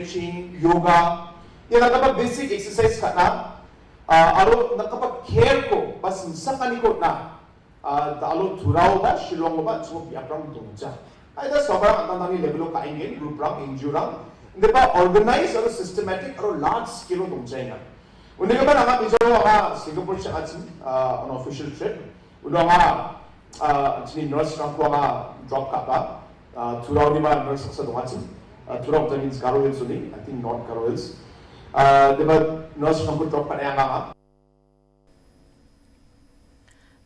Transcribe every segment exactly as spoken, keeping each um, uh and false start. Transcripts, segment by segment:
stretching, yoga, ïa la kaba basic exercise katna, ah, aro na kaba kher ko ba sngewsakani ko na, ah, da alo Tura ba Shillong ba chuo pi aprang dongja. Ai da soba ang tang ni level ka ingen group rang injurang. Inde ba organize aro systematic aro large scale dongja ina. Uni kaba na ma bijaro ha Singapore cha achin, ah, on official trip. Uno nga, ah, chini nurse rang ko nga drop kapa, ah, Tura ni ma nurse sa dong achin. Ah, Tura uta means Garo Hills uni, I think not Garo Hills. Ah, deba nurse rang ko drop kapa nga.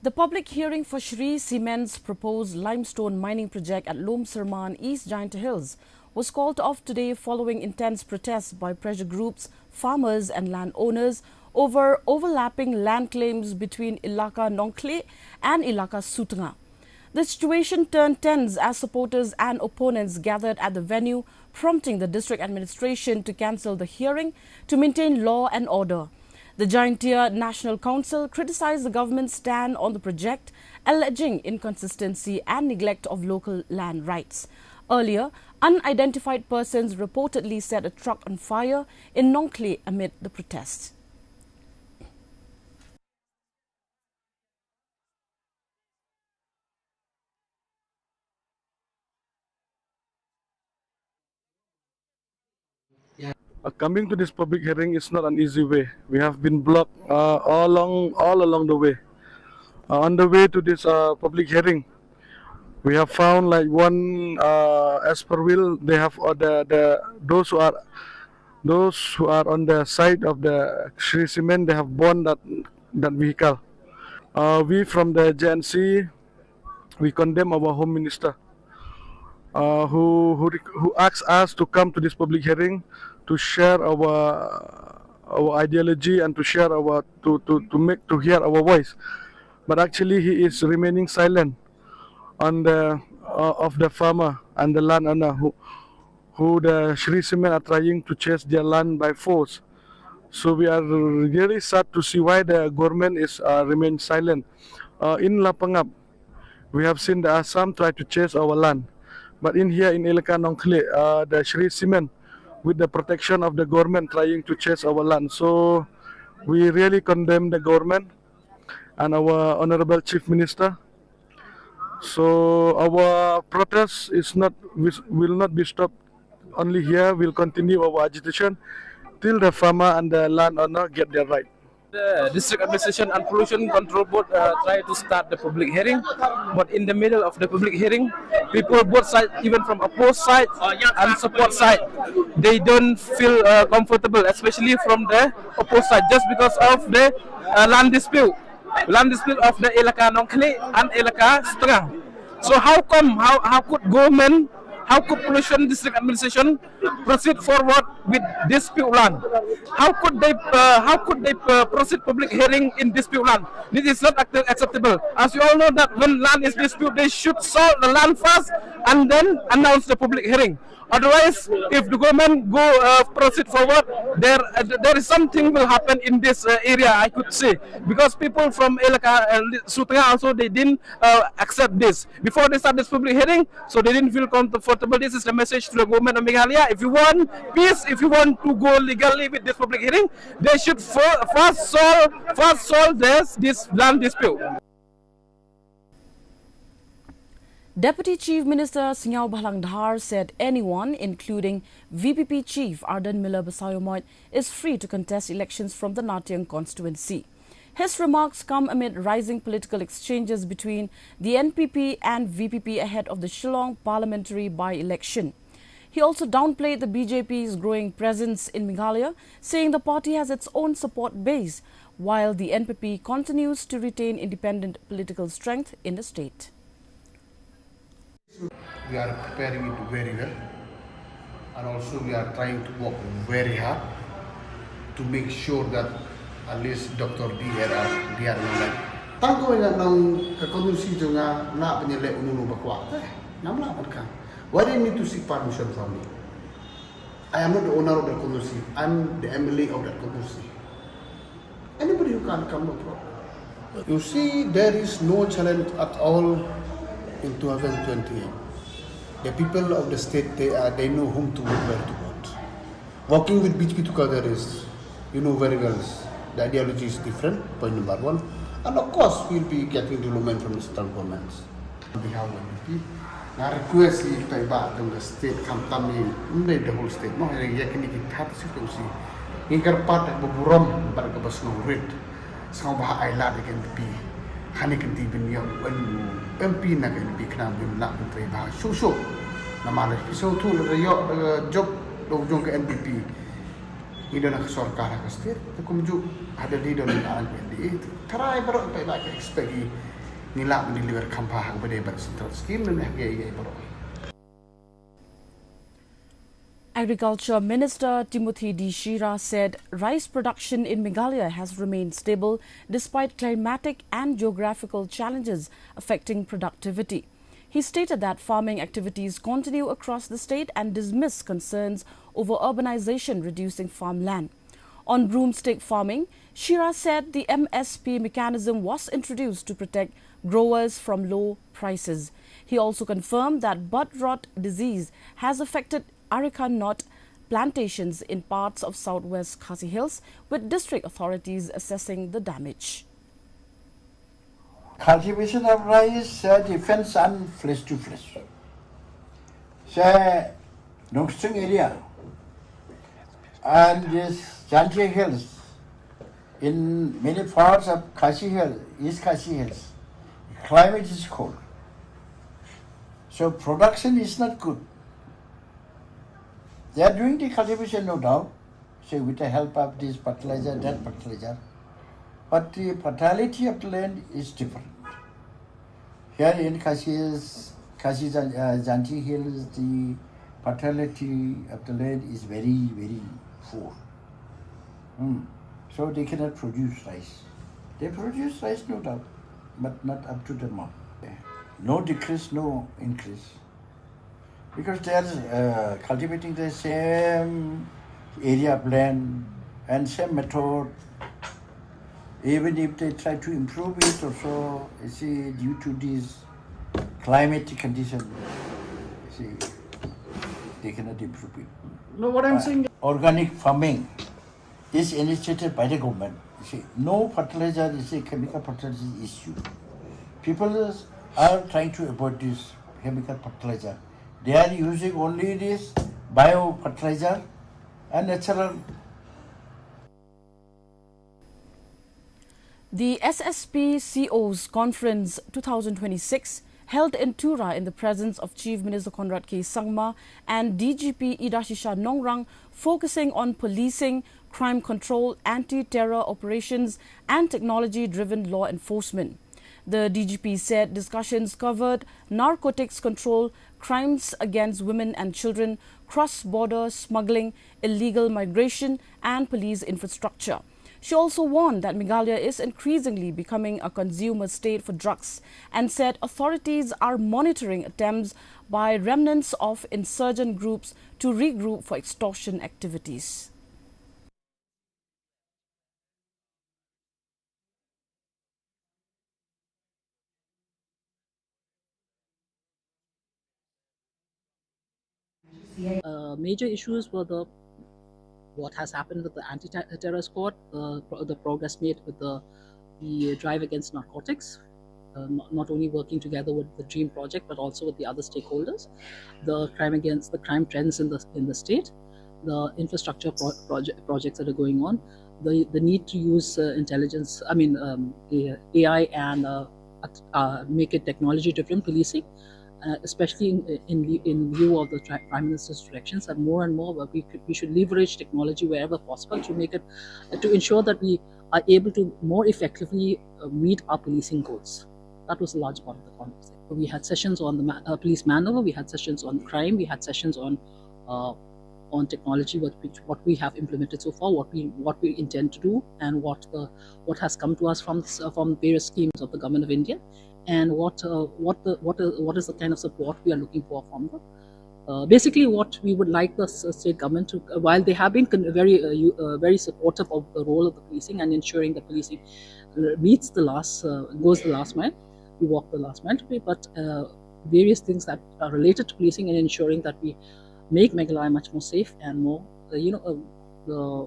The public hearing for Shree Cement's proposed limestone mining project at Lum Sirman, East Jaintia Hills, was called off today following intense protests by pressure groups, farmers, and landowners over overlapping land claims between Ilaka Nongkhlieh and Ilaka Sutnga. The situation turned tense as supporters and opponents gathered at the venue, prompting the district administration to cancel the hearing to maintain law and order. The Jaintia National Council criticized the government's stand on the project, alleging inconsistency and neglect of local land rights. Earlier, unidentified persons reportedly set a truck on fire in Nongkhlieh amid the protests. Uh, coming to this public hearing is not an easy way. We have been blocked, uh, all along, all along the way. Uh, on the way to this, uh, public hearing, we have found, like, one, uh, Esperville. They have, uh, the, the, those who are, those who are on the side of the Shree Cement, they have burned that, that vehicle. Uh, we from the J N C, we condemn our Home Minister, uh, who, who rec-, who asked us to come to this public hearing to share our, our ideology and to share our, to, to, to make, to hear our voice. But actually, he is remaining silent on the, uh, of the farmer and the landowner who, who the Shree Cement are trying to chase their land by force. So we are really sad to see why the government is, uh, remain silent. Uh, in Lapangap, we have seen the Assam try to chase our land. But in here in Elaka Nongkhlieh, uh, the Shree Cement, with the protection of the government, trying to chase our land. So we really condemn the government and our Honorable Chief Minister. So our protest is not, will not be stopped only here. We'll continue our agitation till the farmer and the landowner get their right. The district administration and pollution control board, uh, try to start the public hearing, but in the middle of the public hearing, people both sides, even from opposed side and support side, they don't feel, uh, comfortable, especially from the opposed side, just because of the, uh, land dispute, land dispute of the Elaka Nongkhlieh and Elaka Sutnga. So how come, how, how could government, how could pollution district administration proceed forward with dispute land? How could they, uh, how could they, uh, proceed public hearing in dispute land? This is not accept-, acceptable. As you all know that when land is dispute, they should solve the land first and then announce the public hearing. Otherwise, if the government go, uh, proceed forward, there, uh, there is something will happen in this, uh, area, I could say, because people from Elaka, uh, Sutnga also, they didn't, uh, accept this. Before they start this public hearing, so they didn't feel comfortable. This is the message to the government of Meghalaya. If you want peace, if you want to go legally with this public hearing, they should fir-, first solve, first solve this, this land dispute. Deputy Chief Minister Sniawbhalang Dhar said anyone, including V P P Chief Ardent Miller Basaiawmoit, is free to contest elections from the Nartiang constituency. His remarks come amid rising political exchanges between the N P P and V P P ahead of the Shillong parliamentary by-election. He also downplayed the B J P's growing presence in Meghalaya, saying the party has its own support base, while the N P P continues to retain independent political strength in the state. We are preparing it very well, and also we are trying to work very hard to make sure that at least Doctor D R R, D R R. Tang ko ina nang ka constituency jong nga na penyelek unu bakwa te. Nam la kan. Why they need to seek permission from me? I am not the owner of that constituency. I'm the M L A of that constituency. Anybody who can come, no problem. You see, there is no challenge at all in two thousand twenty-eight. The people of the state, they are, they know whom to vote, where to vote. Working with B J P together is, you know very well, the ideology is different, point number one. And of course, we'll be getting development from the central governments. On behalf of N P P, nga request ïa kita i bah jong ka state, khamtam ïa, ym dei the whole state, no, ïa kine ki thirty-six constituency. Ngi kyrpad da kaba burom bad kaba sngewrit, sngewbha ai lad ïa ka N P P. Kane ka kynti ban ïoh u M P na ka N P P khnang ban lah ban trei bha shuh shuh. Namar lada phi sngewthuh, lada ïoh da ka jop da u jong ka N P P, ngi don ha ka sorkar ha ka state, te kumjuh ha Delhi don ha ka N D A. Tharai baroh, phi ba ki expect ngi, ngi lah ban deliver kham bha ha kaba dei bad central scheme ne ha kiei kiei baroh. Agriculture Minister Timothy D Shira said rice production in Meghalaya has remained stable despite climatic and geographical challenges affecting productivity. He stated that farming activities continue across the state and dismissed concerns over urbanization reducing farmland. On broomstick farming, Shira said the M S P mechanism was introduced to protect growers from low prices. He also confirmed that bud rot disease has affected areca nut plantations in parts of southwest Khasi Hills, with district authorities assessing the damage. Cultivation of rice, uh, depends on place to place. Say, Nongstoiñ area and this Jaintia Hills, in many parts of Khasi Hills, East Khasi Hills, climate is cold. So production is not good. They are doing the cultivation, no doubt, say, with the help of this fertilizer, that fertilizer. But the fertility of the land is different. Here in Khasi Hills, Khasi Jan-, uh, Jaintia Hills, the fertility of the land is very, very poor. Hmm. So they cannot produce rice. They produce rice, no doubt, but not up to the mark. No decrease, no increase. Because they are, uh, cultivating the same area of land and same method. Even if they try to improve it also, you see, due to this climatic condition, you see, they cannot improve it. No, what I'm Uh, saying organic farming is initiated by the government. You see, no fertilizer, you see, chemical fertilizer is used. People are trying to avoid this chemical fertilizer. They are using only this bio fertilizer and natural. The S S P C Os Conference two thousand twenty-six, held in Tura in the presence of Chief Minister Conrad K Sangma and D G P Idashisha Nongrang, focusing on policing, crime control, anti-terror operations, and technology-driven law enforcement. The D G P said discussions covered narcotics control, crimes against women and children, cross-border smuggling, illegal migration, and police infrastructure. She also warned that Meghalaya is increasingly becoming a consumer state for drugs and said authorities are monitoring attempts by remnants of insurgent groups to regroup for extortion activities. Uh, major issues were the, what has happened with the anti-terror squad, uh, pro-, the progress made with the, the drive against narcotics, uh, not, not only working together with the DREAM project, but also with the other stakeholders, the crime against, the crime trends in the, in the state, the infrastructure pro-, project, projects that are going on, the, the need to use, uh, intelligence, I mean, um, A I and, uh, at-, uh, make it technology-driven policing, uh, especially in, in, in view of the tri-, Prime Minister's directions that more and more we, we should leverage technology wherever possible to make it, to ensure that we are able to more effectively, uh, meet our policing goals. That was a large part of the conversation. We had sessions on the ma-, uh, police manpower, we had sessions on crime, we had sessions on, uh, on technology, what we, what we have implemented so far, what we, what we intend to do, and what the, what has come to us from s-, from various schemes of the Government of India, and what, uh, what the, what, uh, what is the kind of support we are looking for from the, uh, basically what we would like the s-, state government to, uh, while they have been con-, very, uh, you, uh, very supportive of the role of the policing and ensuring that policing, uh, meets the last, uh, goes the last mile, we walk the last mile today, but, uh, various things that are related to policing and ensuring that we make Meghalaya much more safe and more, uh, you know, uh, uh,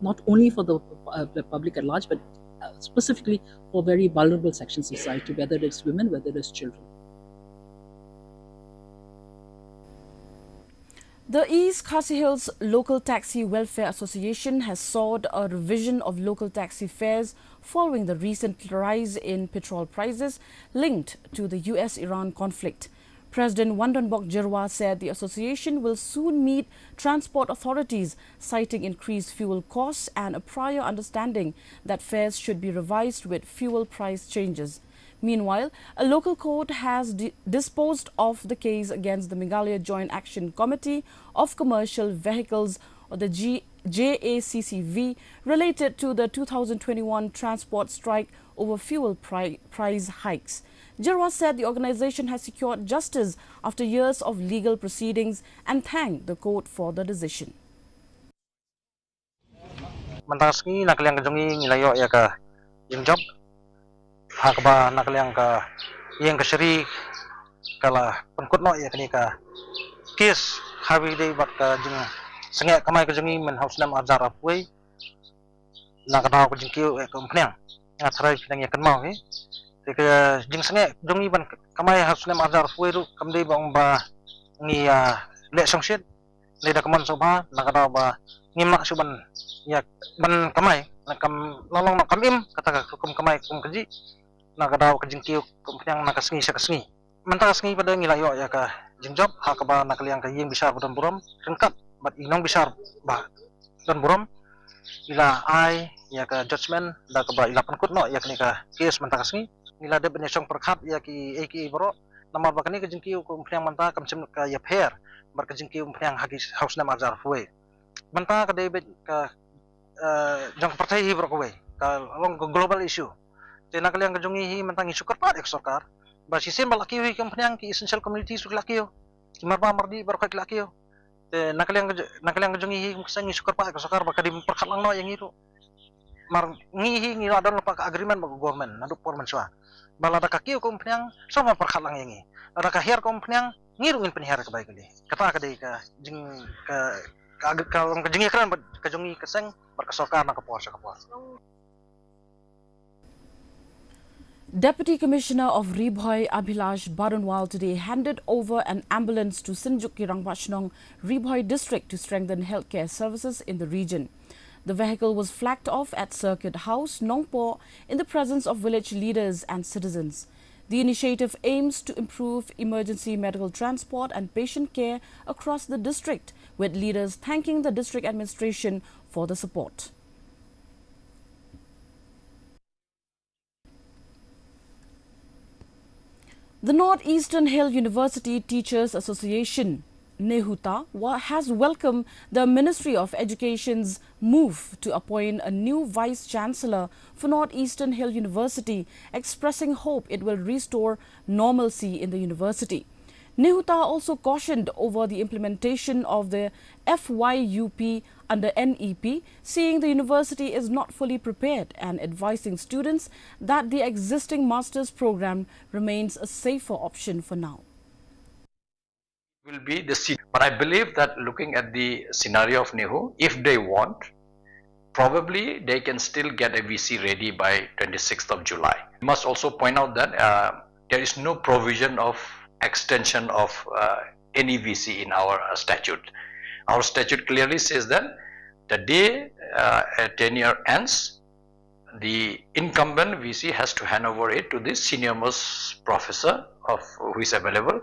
not only for the, uh, the public at large, but uh, specifically for very vulnerable sections of society, whether it's women, whether it's children. The East Khasi Hills Local Taxi Welfare Association has sought a revision of local taxi fares following the recent rise in petrol prices linked to the U S Iran conflict. President Wandonbok Jyrwa said the association will soon meet transport authorities, citing increased fuel costs and a prior understanding that fares should be revised with fuel price changes. Meanwhile, a local court has di- disposed of the case against the Meghalaya Joint Action Committee of Commercial Vehicles, or the G- J A C C V, related to the two thousand twenty-one transport strike over fuel pri- price hikes. Jyrwa said the organization has secured justice after years of legal proceedings and thanked the court for the decision. Mynta ka sngi na ka liang ka jong ngi ngi la ïoh ïa ka jingjop ha kaba na ka liang ka ïing kashari ka la pynkut noh ïa kane ka case ha kaba ïadei bad ka jingsngewkmen ka jong ngi mynta ha u snem arhajar arphew wei na ka daw ka jingkiew ïa ka umphniang. Nga tharai phi dang ïa kynmaw hi. Te ka jingsngew jong ngi ban kmai ha u snem arhajar arphew wei ruh kam dei ba ong ba ngi ïa leh shongshit. Dei da ka mon sngewbha na ka daw ba ngim lah shuh ban ïa ban kmai na kam long long na kam im kata ka kum kmai kum kajih na ka daw ka jingkiew ka umphniang na ka sngi sha ka sngi. Mynta ka sngi pat de ngi la ïoh ïa ka jingjop ha kaba na ka liang ka ïing bishar ba don burom ryngkat bad i nongbishar ba don burom i la ai ïa ka judgment da kaba i la pynkut noh ïa kane ka case mynta ka sngi. Ngi la dep ban ïashong pyrkhat ïa kiei kiei baroh namar ba kane ka jingkiew ka umphniang mynta kam shym ka ïapher bad ka jingkiew umphniang ha ki ha u snem arhajar arphew wei. Mynta ka dei beit ka eh, jong ka pyrthei hi baroh kawei ka long ka global issue. Te na ka liang ka jong ngi hi mynta ngi shu kyrpad ïa ka sorkar ba shisien ba la kiew hi ka umphniang ki essential commodities ruh ki la kiew, ki marba mardi baroh ki la kiew. Te na ka liang ka jo- na ka liang ka jong ngi hi kum ka seng ngi shu kyrpad ïa ka sorkar ba ka dei ban pyrkhat lang noh ïa ngi ruh. Mar ngi hi ngi la don lypa ka agreement bad ka government naduh por mynshuwa ba lada ka kiew ka umphniang sngewbha pyrkhat lang ïa ngi. Lada ka hiar ka umphniang ngi ruh ngin pynhiar ïa ka bai ka lei. Kata ka dei ka jing ka ka ka long ka jingïakren bad ka jong ngi ka seng bad ka sorkar na ka por sha ka por. Deputy Commissioner of Ri Bhoi Abhilash Baranwal today handed over an ambulance to Synjuk ki Rangbah Shnong, Ri Bhoi District, to strengthen healthcare services in the region. The vehicle was flagged off at Circuit House, Nongpoh, in the presence of village leaders and citizens. The initiative aims to improve emergency medical transport and patient care across the district, with leaders thanking the district administration for the support. The North Eastern Hill University Teachers Association, NEHUTA, wa- has welcomed the Ministry of Education's move to appoint a new Vice Chancellor for North Eastern Hill University, expressing hope it will restore normalcy in the university. NEHUTA also cautioned over the implementation of the F Y U P under N E P, saying the university is not fully prepared and advising students that the existing master's program remains a safer option for now. Will be the seat. But I believe that looking at the scenario of NEHU, if they want, probably they can still get a V C ready by twenty-sixth of July. We must also point out that uh, there is no provision of extension of uh, any V C in our uh, statute. Our statute clearly says that the day uh, a tenure ends, the incumbent V C has to hand over it to the senior most professor of who is available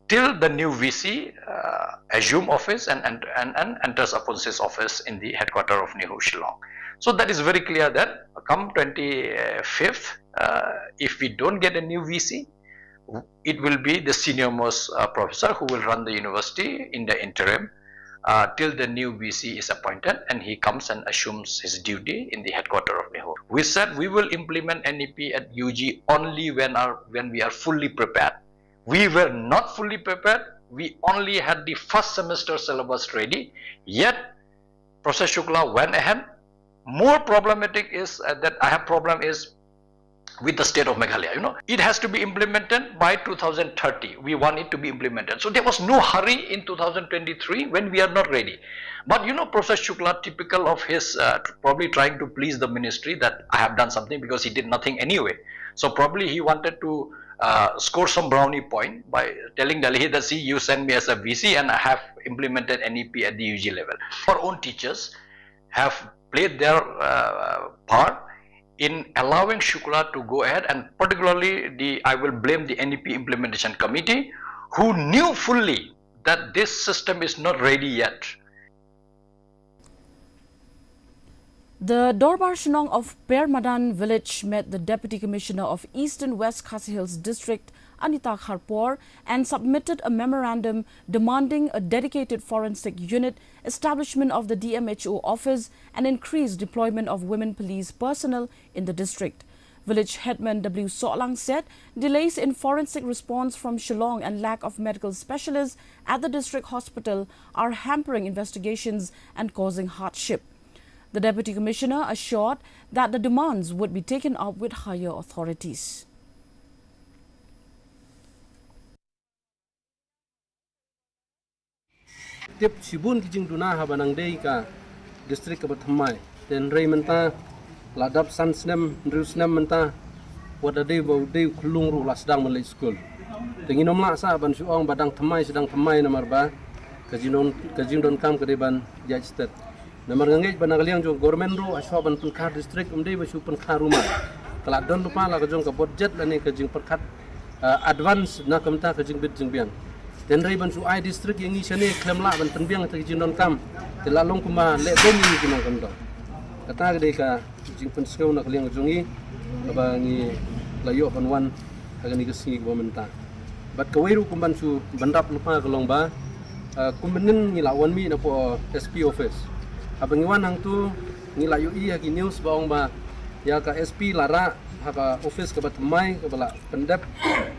till the new V C uh, assume office and, and, and, and enters upon his office in the headquarter of NEHU Shillong. So that is very clear that come twenty-fifth, uh, if we don't get a new V C, it will be the senior most uh, professor who will run the university in the interim uh, till the new V C is appointed and he comes and assumes his duty in the headquarter of NEHU. We said we will implement N E P at U G only when, our, when we are fully prepared. We were not fully prepared. We only had the first semester syllabus ready. Yet, Professor Shukla went ahead. More problematic is uh, that I have problem is with the state of Meghalaya. You know, it has to be implemented by two thousand thirty. We want it to be implemented. So there was no hurry in two thousand twenty-three when we are not ready. But you know, Professor Shukla, typical of his, uh, probably trying to please the ministry that I have done something, because he did nothing anyway. So probably he wanted to uh, score some brownie point by telling Delhi that, "See, you send me as a V C and I have implemented N E P at the U G level." Our own teachers have played their uh, part in allowing Shukla to go ahead, and particularly the, I will blame the N E P implementation committee, who knew fully that this system is not ready yet. The Dorbar Shnong of Permadan village met the Deputy Commissioner of Eastern West Khasi Hills District, Anita Kharpor, and submitted a memorandum demanding a dedicated forensic unit, establishment of the D M H O office, and increased deployment of women police personnel in the district. Village Headman W Sohlang said delays in forensic response from Shillong and lack of medical specialists at the district hospital are hampering investigations and causing hardship. The Deputy Commissioner assured that the demands would be taken up with higher authorities. Tip shibun ki jingduna haba nang dei ka district kaba thymmai. Te hynrei mynta la dap san snem, hynriew snem mynta, wat la dei ba u dei u khyllung ruh la sdang ban leit skul. Te ngin ym lah sah ban shu ong ba dang thymmai, sdang thymmai namar ba ka jingdon, ka jingdonkam ka dei ban ïaid stet. Namar nga ngeit ba na ka liang jong government ruh, hashwa ban pynkhar district, ym dei ba shu pynkhar ruh ma. Ka la don lypa la ka jong ka budget lane ka jingpyrkhat, ah, advance na ka bynta ka jingbit jingbiang. Te hynrei ban shu ai district ïa ngi shane khlem lah ban pynbiang ïa ka jingdonkam. Te la long kumba leh beiñ ïa ngi ki nongkyndong. Kata ka dei ka jingpynsngew na ka liang jong ngi, kaba ngi la ïoh ban wan ha kane ka sngi kaba mynta. Bad kawei ruh kum ban shu ban dap lypa ka long ba, ah, kum mynnin ngi la wan mih napoh S P office. Haba ngi wan hangtu ngi la ïohi ha ki news ba ong ba ïa ka S P la rah ha ka office kaba thymmai kaba la pyndep,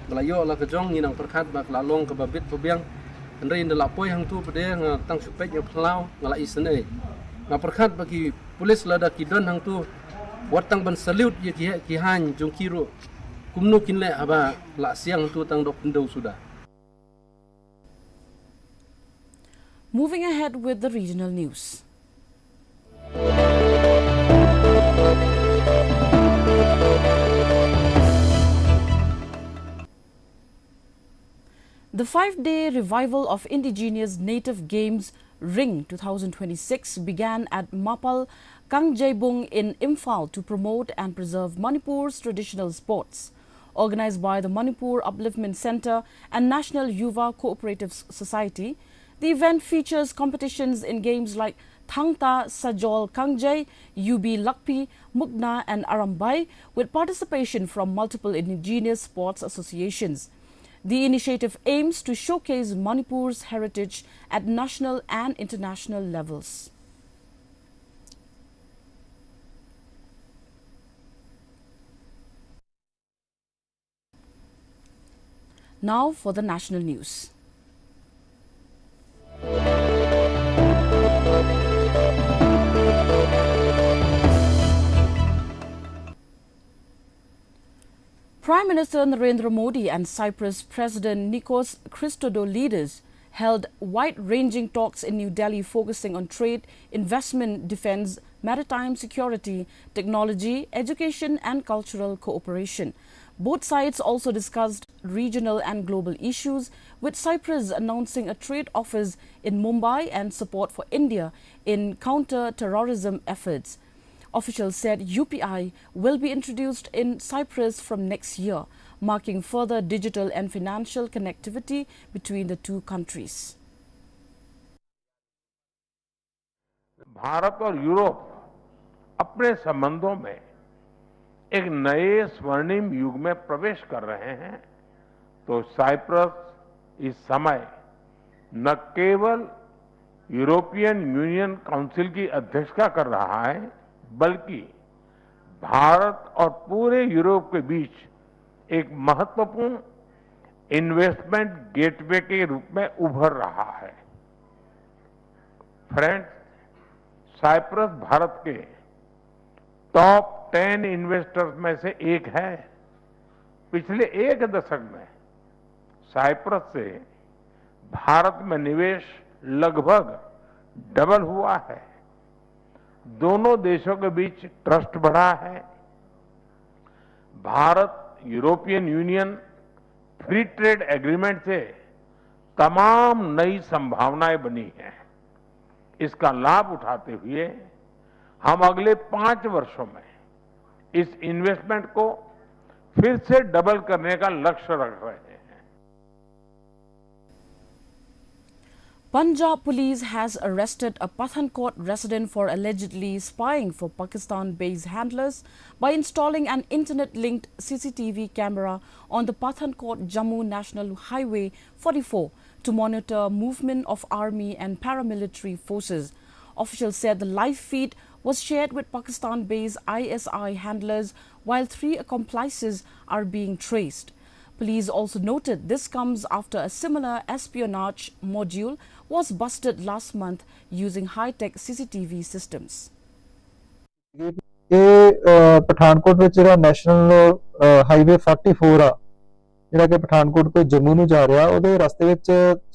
ba la ïoh la ka jong. Ngi nang pyrkhat ba ka la long kaba bit ba biang. Hynrei ynda la poi hangtu pat de nga tang shu peit nga phyllaw, nga la isynei. Nga pyrkhat ba ki police lada ki don hangtu, wat tang ban salute ïa ki, ki haiñ jong ki ruh. Kumno kin leh haba la siang hangtu tang dok pyndew suda. Moving ahead with the regional news. The five-day revival of Indigenous Native Games Ring twenty twenty-six began at Mapal Kangjeibung in Imphal to promote and preserve Manipur's traditional sports. Organized by the Manipur Upliftment Centre and National Yuva Cooperative S-, Society, the event features competitions in games like Thangta Sajol Kangjei, U B Lakpi, Mukna and Arambai, with participation from multiple indigenous sports associations. The initiative aims to showcase Manipur's heritage at national and international levels. Now for the national news. Prime Minister Narendra Modi and Cyprus President Nikos Christodoulidis held wide-ranging talks in New Delhi focusing on trade, investment, defense, maritime security, technology, education and cultural cooperation. Both sides also discussed regional and global issues, with Cyprus announcing a trade office in Mumbai and support for India in counter-terrorism efforts. Officials said U P I will be introduced in Cyprus from next year, marking further digital and financial connectivity between the two countries. भारत और यूरोप अपने संबंधों में एक नए स्वर्णिम युग में प्रवेश कर रहे हैं, तो साइप्रस इस समय न केवल यूरोपियन यूनियन काउंसिल की अध्यक्षता कर रहा है, बल्कि भारत और पूरे यूरोप के बीच एक महत्वपूर्ण इन्वेस्टमेंट गेटवे के रूप में उभर रहा है। फ्रेंड्स, साइप्रस भारत के टॉप टेन इन्वेस्टर्स में से एक है। पिछले एक दशक में साइप्रस से भारत में निवेश लगभग डबल हुआ है। दोनों देशों के बीच ट्रस्ट बढ़ा है। भारत यूरोपियन यूनियन फ्री ट्रेड एग्रीमेंट से तमाम नई संभावनाएं बनी हैं। इसका लाभ उठाते हुए हम अगले पांच वर्षों में इस इन्वेस्टमेंट को फिर से डबल करने का लक्ष्य रख रहे हैं। Punjab police has arrested a Pathankot resident for allegedly spying for Pakistan-based handlers by installing an internet-linked C C T V camera on the Pathankot-Jammu National Highway forty-four to monitor movement of army and paramilitary forces. Officials said the live feed was shared with Pakistan-based I S I handlers while three accomplices are being traced. Police also noted this comes after a similar espionage module was busted last month using high-tech C C T V systems. ਇਹ ਅਹ, ਪਠਾਨਕੋਟ ਵਿੱਚ ਜਿਹੜਾ ਨੈਸ਼ਨਲ ਹਾਈਵੇ ਫੋਰਟੀ ਫੋਰ ਆ, ਜਿਹੜਾ ਕਿ ਪਠਾਨਕੋਟ ਤੋਂ ਜੰਮੂ ਨੂੰ ਜਾ ਰਿਹਾ, ਉਹਦੇ ਰਸਤੇ ਵਿੱਚ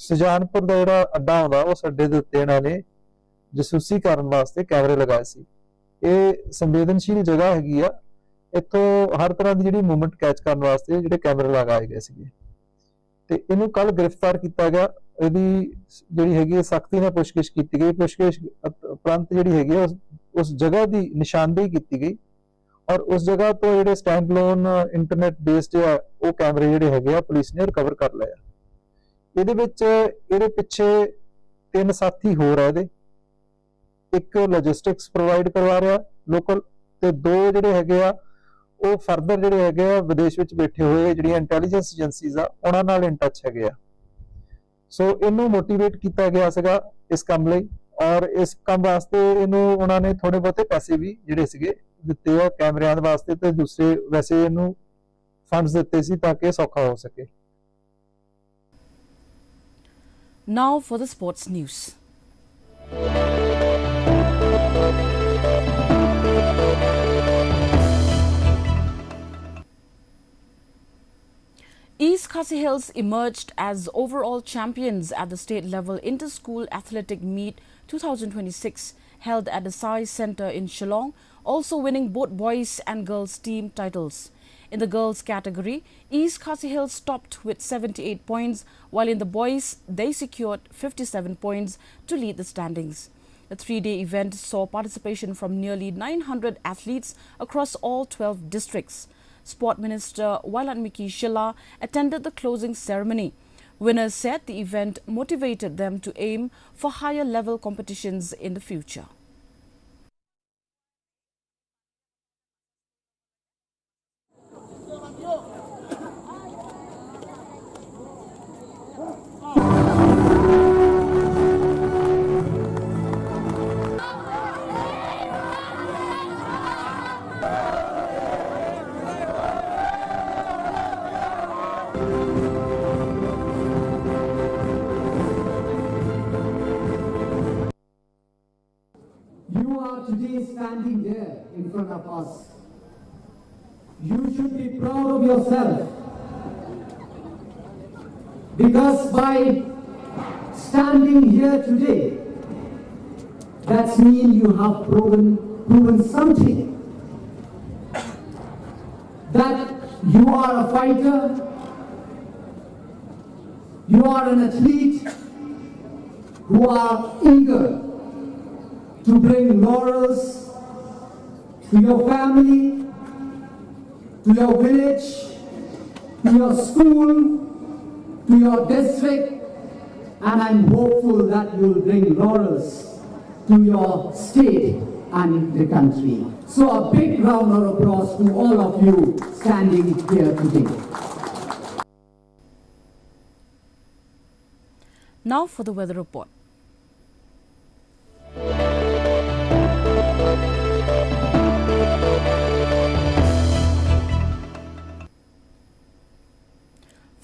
ਸੁਜਾਨਪੁਰ ਦਾ ਜਿਹੜਾ ਅੱਡਾ ਆਉਂਦਾ, ਉਸ ਅੱਡੇ ਦੇ ਉੱਤੇ ਇਹਨਾਂ ਨੇ ਜਾਸੂਸੀ ਕਰਨ ਵਾਸਤੇ ਕੈਮਰੇ ਲਗਾਏ ਸੀ। ਇਹ ਸੰਵੇਦਨਸ਼ੀਲ ਜਗ੍ਹਾ ਹੈਗੀ ਆ। ਇੱਥੋਂ ਹਰ ਤਰ੍ਹਾਂ ਦੀ ਜਿਹੜੀ ਮੂਵਮੈਂਟ ਕੈਚ ਕਰਨ ਵਾਸਤੇ ਜਿਹੜੇ ਕੈਮਰੇ ਲਗਾਏ ਗਏ ਸੀਗੇ। ਤੇ ਇਹਨੂੰ ਕੱਲ ਗ੍ਰਿਫਤਾਰ ਕੀਤਾ ਗਿਆ। ਇਹਦੀ ਜਿਹੜੀ ਹੈਗੀ ਹੈ, ਸਖਤੀ ਨਾਲ ਪੁੱਛਗਿੱਛ ਕੀਤੀ ਗਈ। ਪੁੱਛਗਿੱਛ ਉਪਰੰਤ ਜਿਹੜੀ ਹੈਗੀ ਹੈ, ਉਸ- ਉਸ ਜਗ੍ਹਾ ਦੀ ਨਿਸ਼ਾਨਦੇਹੀ ਕੀਤੀ ਗਈ ਔਰ ਉਸ ਜਗ੍ਹਾ ਤੋਂ ਜਿਹੜੇ ਸਟੈਂਡ ਅਲੋਨ ਇੰਟਰਨੈਟ ਬੇਸਡ ਆ, ਉਹ ਕੈਮਰੇ ਜਿਹੜੇ ਹੈਗੇ ਆ, ਪੁਲਿਸ ਨੇ ਰਿਕਵਰ ਕਰ ਲਏ ਆ। ਇਹਦੇ ਵਿੱਚ ਇਹਦੇ ਪਿੱਛੇ ਤਿੰਨ ਸਾਥੀ ਹੋਰ ਆ ਇਹਦੇ। ਇੱਕ ਲੌਜਿਸਟਿਕਸ ਪ੍ਰੋਵਾਈਡ ਕਰਵਾ ਰਿਹਾ ਲੋਕਲ, ਤੇ ਦੋ ਜਿਹੜੇ ਹੈਗੇ ਆ, ਉਹ ਫਰਦਰ ਜਿਹੜੇ ਹੈਗੇ ਆ, ਵਿਦੇਸ਼ ਵਿੱਚ ਬੈਠੇ ਹੋਏ ਜਿਹੜੀਆਂ ਇੰਟੈਲੀਜੈਂਸ ਏਜੰਸੀਜ਼ ਆ, ਉਹਨਾਂ ਨਾਲ ਇਨ ਟੱਚ ਹੈਗੇ ਆ। ਸੋ ਇਹਨੂੰ ਮੋਟੀਵੇਟ ਕੀਤਾ ਗਿਆ ਸੀਗਾ ਇਸ ਕੰਮ ਲਈ, ਔਰ ਇਸ ਕੰਮ ਵਾਸਤੇ ਇਹਨੂੰ ਉਹਨਾਂ ਨੇ ਥੋੜੇ ਬਹੁਤੇ ਪੈਸੇ ਵੀ ਜਿਹੜੇ ਸੀਗੇ, ਦਿੱਤੇ ਆ ਕੈਮਰਿਆਂ ਦੇ ਵਾਸਤੇ, ਤੇ ਦੂਸਰੇ ਵੈਸੇ ਇਹਨੂੰ ਫੰਡਸ ਦਿੱਤੇ ਸੀ ਤਾਂ ਕਿ ਇਹ ਸੌਖਾ ਹੋ ਸਕੇ। Now for the sports news. East Khasi Hills emerged as overall champions at the state level inter-school athletic meet two thousand twenty-six, held at the Sai Centre in Shillong, also winning both boys and girls team titles. In the girls category, East Khasi Hills topped with seventy-eight points, while in the boys, they secured fifty-seven points to lead the standings. The three-day event saw participation from nearly nine hundred athletes across all twelve districts. Sport Minister Wailadmiki Shylla attended the closing ceremony. Winners said the event motivated them to aim for higher level competitions in the future. You are today standing there in front of us. You should be proud of yourself. Because by standing here today, that's mean you have proven, proven something. That you are a fighter, you are an athlete, who are eager to bring laurels to your family, to your village, to your school, to your district, and I'm hopeful that you'll bring laurels to your state and the country. So a big round of applause to all of you standing here today. Now for the weather report.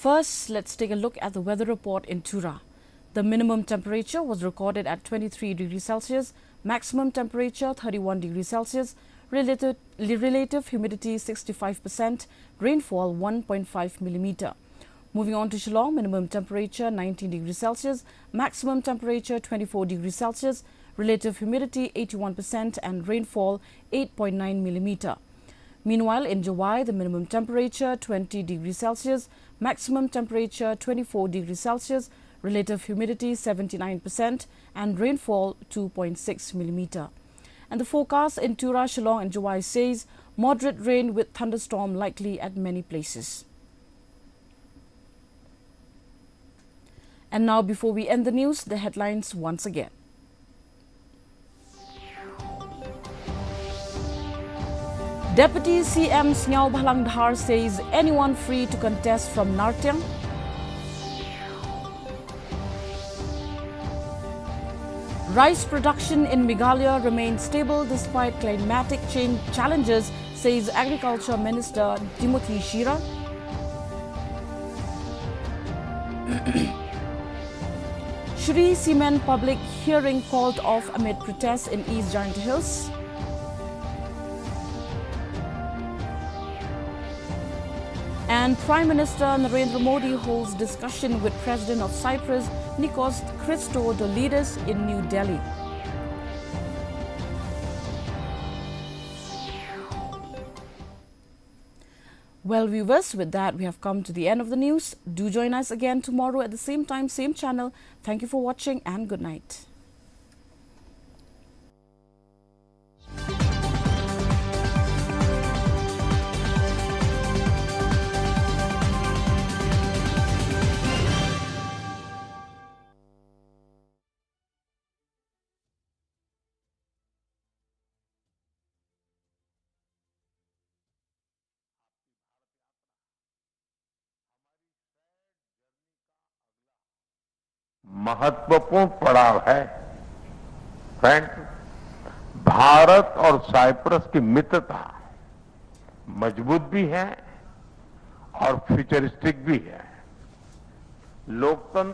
First, let's take a look at the weather report in Tura. The minimum temperature was recorded at twenty-three degrees Celsius, maximum temperature thirty-one degrees Celsius, Relative, relative humidity sixty-five percent, rainfall one point five millimeter. Moving on to Shillong, minimum temperature nineteen degrees Celsius, maximum temperature twenty-four degrees Celsius, relative humidity eighty-one percent, and rainfall eight point nine millimeter. Meanwhile, in Jowai, the minimum temperature twenty degrees Celsius, maximum temperature twenty-four degrees Celsius, relative humidity seventy-nine percent, and rainfall two point six millimeter. And the forecast in Tura, Shillong, and Jowai says moderate rain with thunderstorm likely at many places. And now, before we end the news, the headlines once again. Deputy C M Sniawbhalang Dhar says anyone free to contest from Nartiang. Rice production in Meghalaya remains stable despite climatic change challenges, says Agriculture Minister Timothy Shira. Shree Cement public hearing called off amid protests in East Jaintia Hills. And Prime Minister Narendra Modi holds discussion with President of Cyprus, Nikos Christodoulidis, in New Delhi. Well, viewers, with that, we have come to the end of the news. Do join us again tomorrow at the same time, same channel. Thank you for watching and good night. महत्वपूर्ण पड़ाव है। फ्रेंड्स, भारत और साइप्रस की मित्रता मजबूत भी है और फ्यूचरिस्टिक भी है। लोकतंत्र